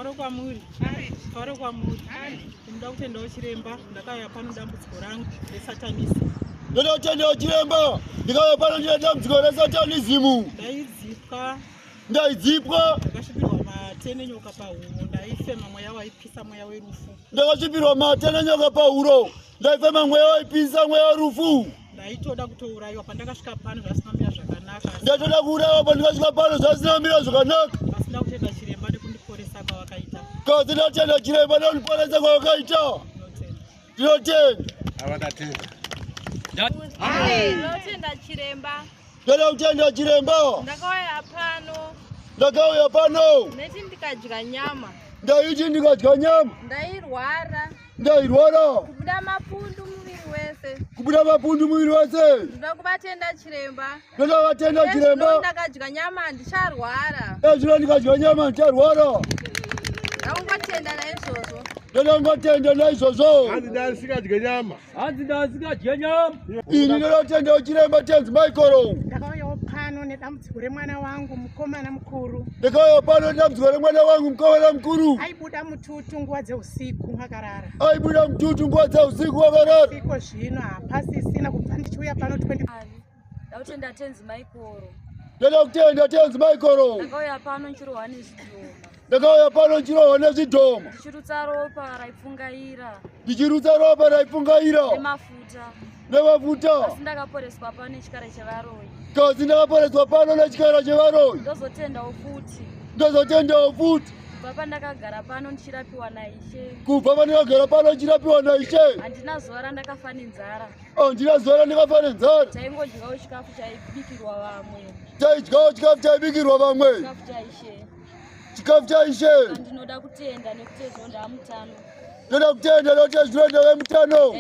Mufaro kwamuri, mufaro kwamuri. Ndinoda kutendawo chiremba, ndakauya pano dambudziko rangu resatanism. Ndoda kutendawo chiremba, ndikauya pano ndine dambudziko resatanism. Ndaidzipwa. Ndaidzipwa. Ndakasvipirwa mate nenyoka pahuro, ndaifema mweya waipisa mweya werufu. Ndakasvipirwa mate nenyoka pahuro, ndaifema mweya waipisa mweya werufu. Ndaitoda kutourayiwa pandakasvika pano zvasina kumira zvakanaka. Ndaitoda kuurayiwa pandakasvika pano zvasina kumira zvakanaka. Asi ndakutenda chiremba nekundiporesa kwavakaita. Kasi ndatenda chiremba nekundiporesa kwavakaita. Ndinotenda. Ava ndatenda. Ndinotenda chiremba. Ndoda kutenda chiremba. Ndakauya pano. Ndakauya pano. Ndati ndikadya nyama. Ndaiti ndikadya nyama. Ndairwara. Ndairwara. Kubuda mapundu muviri wese. Kubuda mapundu muviri wese. Ndoda kuvatenda chiremba. Ndoda kuvatenda chiremba. Ndakadya nyama ndicharwara. Ezvino ndikadya nyama ndicharwara. Ndakungotenda naizvozvo. Ndoda kungotenda naizvozvo. Hanzi ndasikadye nyama. Hanzi ndasikadye nyama. Ini ndoda kutendawo chiremba Tenzi Michael. Ndakauyawo pano nedambudziko remwana wangu mukomana mukuru. Ndakauya pano nedambudziko remwana wangu mukomana mukuru. Aibuda mututu nguva dzeusiku akarara. Aibuda mututu nguva dzeusiku akarara. Iko zvino hapasisina kubva ndichiuya pano 20 Ndakutenda Tenzi Maikoro. Ndoda kutenda Tenzi Maikoro. Ndakauya pano ndichirohwa nezvidhoma. Ndakauya pano ndichirohwa nezvidhoma. Ndichirutsa ropa raipfungaira. Ndichirutsa ropa raipfungaira. Nemafuta. Nemafuta. Asi ndakaporeswa pano nechikara chevaroyi. Kasi ndakaporeswa pano nechikara chevaroyi. Ndozotendawo futi. Ndozotendawo futi. Kubva pandakagara pano ndichirapiwa naIshe. Kubva pandakagara pano ndichirapiwa naIshe. Handina zuva randakafa nenzara. Handina zuva randakafa nenzara. Taingodyawo chikafu chaibikirwa vamwe. Taidyawo chikafu chaibikirwa vamwe. Chikafu chaIshe. Chikafu chaIshe. Ndinoda kutenda nekuti zvino ndava mutano. Ndoda kutenda nekuti zvino ndave mutano.